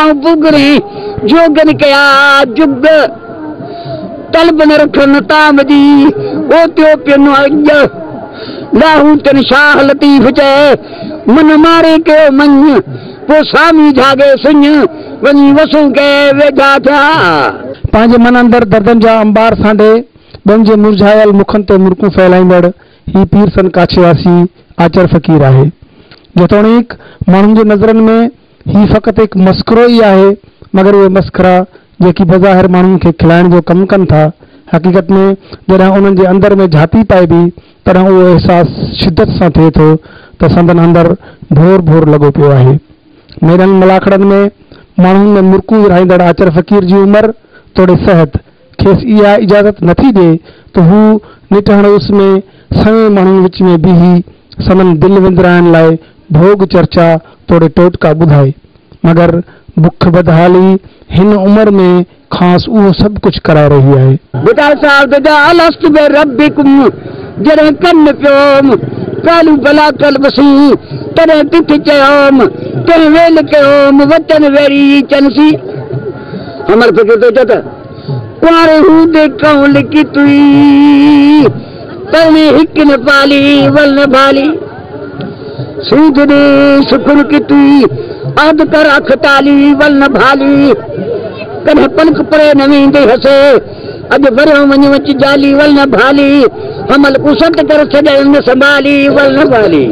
وڌائون پگهري، جوڳن ڪيا جڳ. طلب نه رکن طعام جي، اوتيو پين اڄ. لاهوتين شاهه لطيف چئي، من ماري ڪيو مڃ. پوء سامي جهاڳي سڃ، وڃي وسون ڪي ويجها ٿيا. پنهنجي من اندر دردن جا انبار سانڍي، ٻين جي مرجهايل مکن تي مرڪون ڦهلائيندڙ هي پير سن ڪاڇي واسي آچر فقير آهي. جيتوڻيڪ ماڻهن جي نظرن ۾ هي فقط هڪ مسخرو ئي آهي، مگر اهي مسخرا جيڪي بظاهر ماڻهن کي کلائڻ جو ڪم ڪن ٿا، حقيقت ۾ جڏهن انهن جي اندر ۾ جهاتي پائبي، تڏهن اهو احساس شدت سان ٿئي ٿو ته سندن اندر ڀور ڀور لڳو پيو آهي. ميلن ملاکڙن ۾ ماڻهن ۾ مرڪون ورهائيندڙ آچر فقير جي عمر توڙي صحت کيس اها اجازت نٿي ڏئي ته هو نٽهڻ اس ۾ سوين ماڻهن وچ ۾ بيهي سندن دل وندرائڻ لاء ڀوڳ چرچا توڙي ٽوٽڪا ٻڌائي. مگر بک بدحالي هن عمر ۾ کانئس اهو سڀ ڪجهه ڪرائي رهي آهي. ڀٽائي صاحب ته جا الست بربڪم جڏهن ڪن پيوم قالوا بليٰ قلب سين تڏهن تٿ چيوم تنهن ويل ڪيوم وچن ويري چن سين. حمل فقير ٿو چئي ته ڪنواري هوندي ڪئون لڪي توئي پرڻي هڪ نه پالي ول نه ڀالي سيج ڏي سکن ڪتوئي عهد ڪر اک ٽالي ول نه ڀالي ڪڏهن پلڪ پري نه ويندي هسي اڄ وريو وڃ وچ جالي ول نه ڀالي حمل ڪو ست ڪر سڄڻ نه سنڀالي ول نه ڀالي.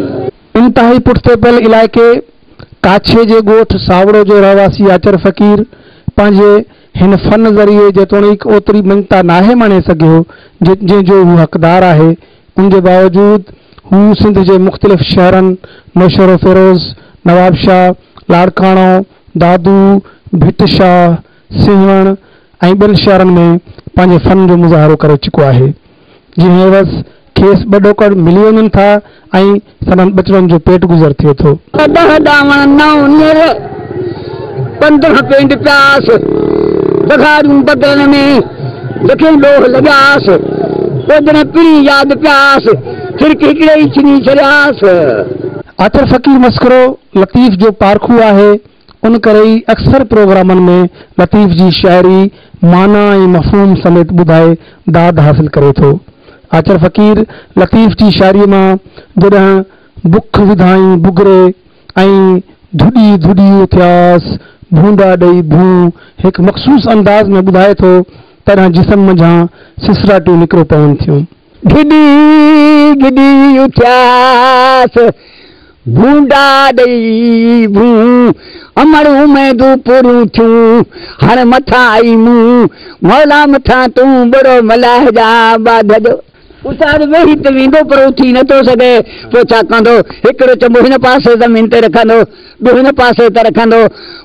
انتهائي پٺتي پيل علائقي ڪاڇي جي ڳوٺ ساوڙو جو رهواسي آچر فقير پنهنجي هن فن ذريعي جيتوڻيڪ اوتري مڃتا ناهي ماڻي سگهيو جنهن جو هو حقدار آهي ان جي باوجود هو سنڌ جي مختلف شهرن نوشهروفيروز، نوابشاهه، لاڙڪاڻو، دادو، ڀٽ شاهه، سيوهڻ ۽ ٻين شهرن ۾ پنهنجي فن جو مظاهرو ڪري چڪو آهي جنهن عيوض کيس ٻه ڏوڪڙ ملي وڃن ٿا ۽ سندن ٻچڙن جو پيٽ گذر ٿئي ٿو. ڏهه ڏانوڻ نو نر، 15 پينڊ پياس، بگهاريون بدلن ۾، لکين ڏوهه لڳياس، پوء جڏهن پرين ياد پياس، ڇرڪ هڪڙي ئي ڇني ڇڏياس. آچر فقير مسخرو لطيف جو پارکو آهي، ان ڪري ئي اڪثر پروگرامن ۾ لطيف جي شاعري معنيٰ ۽ مفهوم سميت ٻڌائي داد حاصل ڪري ٿو. آچر فقير لطيف جي شاعريء مان جڏهن بک وڌائين بگري ۽ ڌڏي ڌڏي اٿياس ڀونڊا ڏئي ڀون هڪ مخصوص انداز ۾ ٻڌائي ٿو تڏهن جسم منجهان سسراٽيون نڪريو پون ٿيون. ڌڏي ڌڏي اٿياس ڀونڊا ڏئي ڀون، امڙ اميدون پوريون ٿيون، هاڻ مٿان آئي مون، مولا مٿان تون ٻڙو ملاح جا ٻاڌ جو. استاد ويهي ته ويندو پر اٿي نه ٿو سگهي، پوء ڇا ڪندو؟ هڪڙو چنبو هن پاسي زمين تي رکندو، ٻيو هن پاسي تي رکندو،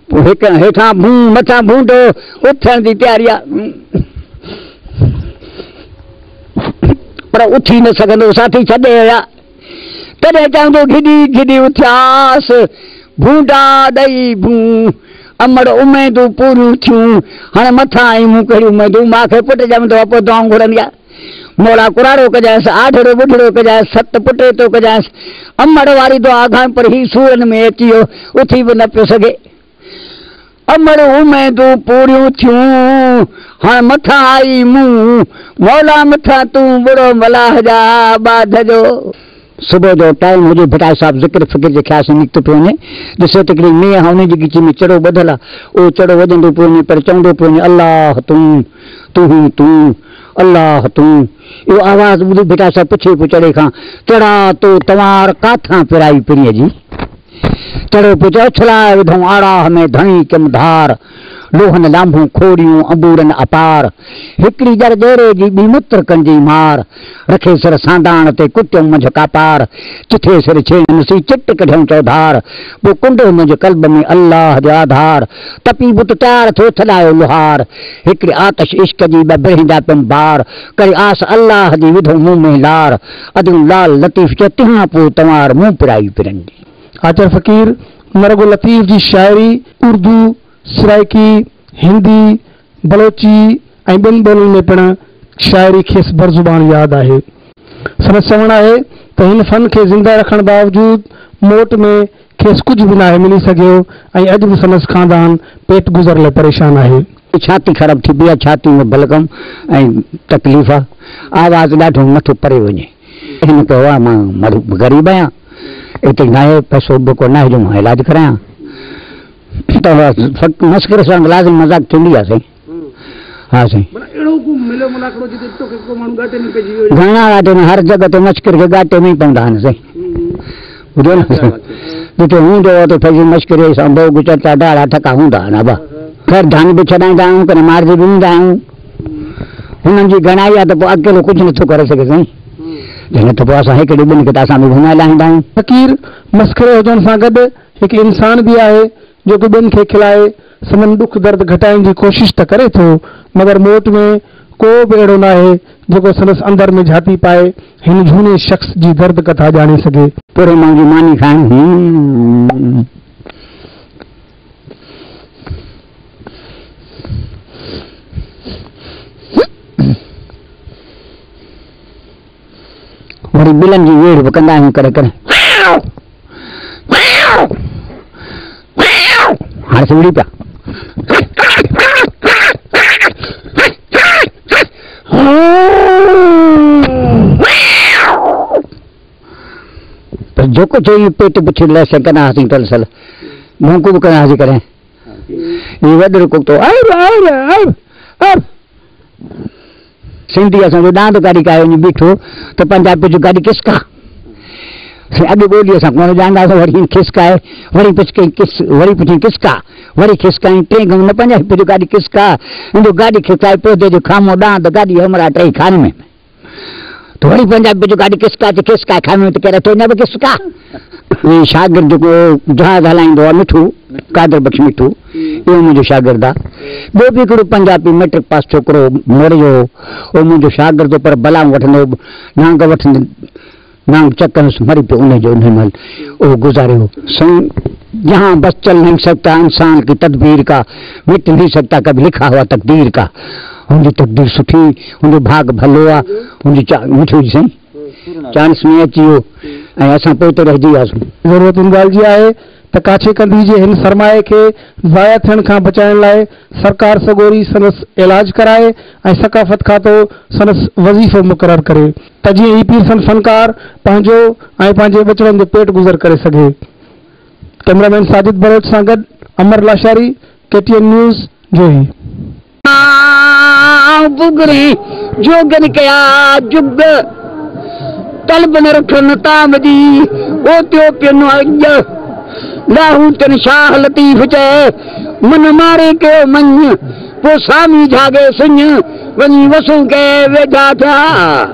پوء هڪ هيٺان ڀون مٿان ڀونڊو، اٿڻ جي تياري آ، پر اٿي نه سگهندو، ساٿي ڇڏي ويا. تڏهن چوندو گهڏي گهڏي اٿياس، ڀونڊا ڏئي ڀون، امڙ اميدون پوريون ٿيون، هاڻ مٿان آئي مون ڪهڙيون اميدون، ماء کي پٽ ڄمندو آ پوء دعائون گهرندي آ، مولا ڪراڙو ڪجانس، آڍڙو ٻڍڙو ڪجانس، ست پٽيتو ڪجانس، امڙ واري دعا کان پر هي سورن ۾ اچي ويو، اٿي به نه پيو سگهي. امڙ اميدون پوريون ٿيون، هاڻ مٿان آئي مون، مولا مٿان تون ٻڙو ملاح جا ٻاڌ جو. صبح جو ٽائيم هجي ڀٽائي صاحب ذڪر فڪر جي خيال سان نڪتو پيو وڃي، ڏسي ته هڪڙي مينهن آ انهي جي ڳچي ۾ چڙو ٻڌل آ، اهو چڙو وڄندو پيو وڃي پر چوندو پيو وڃي الله تون، تون هين تون، الله تون. اهو آواز ٻڌي ڀٽائي صاحب پڇي پيو چڙي کان، چڙا تو تنوار ڪاٿان پرائي پرينء جي؟ چڙو پيو چئي، اڇلائي وڌئون آڙاهه ۾ ڌڻي ڪيم ڌار، لوهن لانڀون کوڙيون انبورن اپار، هڪڙي ڄر ڄيري جي ٻي مترڪن جي مار، رکي سر سانداڻ تي ڪٽيئون منجهه ڪاپار، چٿي سر ڇيڻن سين چٽ ڪڍيئون چوڌار، پوء ڪنڊو منجهه قلب ۾ الله جو آڌار، تپي بت تيار ٿيو ٿڏايو لوهار، هڪڙي آتش عشق جي ٻه برهين جا پيم بار، ڪري آس الله جي وڌئون مون ۾ لار، اديون لال لطيف چئه تنهان پوء تنوار مون پرائي پرن جي. آچر فقير نه رڳو لطيف جي شاعري اردو، سرائيڪي، هندي، بلوچي ۽ ٻين ٻولين ۾ پڻ شاعري کيس برزبان ياد آهي. سندس چوڻ آهي ته هن فن کي زنده رکڻ باوجود موٽ ۾ کيس ڪجهه به ناهي ملي سگهيو ۽ اڄ به سندس خاندان پيٽ گذر لاء پريشان آهي. ڇاتي خراب ٿي پئي آ، ڇاتي ۾ بلغم ۽ تڪليف آ، آواز ڏاڍو نٿو پري وڃي. هن چيو آ مان غريب آهيان، ايتري ناهي پئسو به ڪو ناهي جو مان علاج ڪرايان. ته مسخري سان لازم مذاق ٿيندي آ سائين. ها سائين. گهڻا ڳاٽي ۾ هر جڳهه تي مشڪري کي ڳاٽي ۾ ئي پوندا آهن سائين. ٻڌو نه جتي هوندو هو اتي ڦيزي مشڪري سان ڀوڳ چرچا ڊاڙا ٺڪا هوندا آهن ابا. خير ڌن به ڇڏائيندا آهيون ڪڏهن مارجي به ويندا آهيون. هنن جي گهڻائي آهي ته پوء اڪيلو ڪجهه نٿو ڪري سگهي سائين. نه ته پوء اسان هڪڙي ٻن کي ته اسان به گهمائي لاهيندا آهيون. فقير مسخري هجڻ سان گڏ هڪ انسان به آهي جيڪو ٻين کي کلائي سندن ڏک درد گهٽائڻ جي ڪوشش ته ڪري ٿو مگر موٽ ۾ ڪو به اهڙو ناهي جيڪو سندس اندر ۾ جهاتي پائي هن جهوني شخص جي درد ڪٿا ڄاڻي سگهي. پوري مائو جي ماني کائڻ هون. وري ٻلن جي ويڙهه به ڪندا آهيون ڪڏهن ڪڏهن. هاڻي سي وڙهي پيا. پر جيڪو چئي پيٽ پڇي لهسين ڪندا هئاسين ٽلسل ڀونڪون به ڪندا هئاسين ڪڏهن. هي وڏڙو ڪتو ار ار ار ار سنڌي اسان جو ڏاند گاڏي ڪاهي وڃي بيٺو ته پنجابي جو گاڏي کسڪا. سائين اڳ ٻولي اسان ڪونه ڄاڻندا هئاسين وري هن کسڪائي وري پڇ ڪئين کس وري پڇين کسڪا وري کسڪائين ٽئين گهڻو نه پنجابي جو گاڏي کسڪا هن جو گاڏي کسڪائي پودي جو کامو ڏاند گاڏي همراهه ٽئي خاني ۾ ته وري پنجابي جو گاڏي کسڪا چي کسڪا خاني ۾ ته ڪير اٿو نه به کسڪا. هي شاگرد جيڪو جهاز هلائيندو آهي مٺو قادر بخش مٺو اهو منهنجو شاگرد آهي. ٻيو به هڪڙو پنجابي مئٽرڪ پاس ڇوڪرو موري جو هو اهو منهنجو شاگرد هو پر بلائون وٺندو هو نانگ وٺندي نانگ چڪ هنيس مري پيو انهي جو انهي مهل اهو گذاري ويو. سائين جهان بس چل نهين سگتا انسان ڪي تدبير ڪا مٽ نهين سگتا ڪڀي لکا هوا تقدير ڪا هن جي تقدير سٺي هن جو ڀاڳ ڀلو آ هن جي مٺو جي سائين چانس ۾ اچي ويو ۽ اسان پوئتي رهجي وياسون. ضرورت ان ڳالهه جي آهي ته ڪاڇي ڪنڌي جي هن سرمايي کي ضايع ٿيڻ کان بچائڻ لاء سرڪار سڳوري سندس علاج ڪرائي ۽ ثقافت کاتو سندس وظيفو مقرر ڪري ته جيئن هي پيرسن فنڪار پنهنجو ۽ پنهنجي ٻچڙن جو پيٽ گذر ڪري سگهي. ڪئميرا مين ساجد بلوچ سان گڏ Amar Lashari, K T N news, Johi. Bagri جوڳن ڪيا جڳ، طلب نه رکن طعام جي، اوتيو پين اڄ. لاهوتين شاهه لطيف چئي، من ماري ڪيو مڃ، پوء سامي جهاڳي سڃ، وڃي وسون ڪي ويجها ٿيا.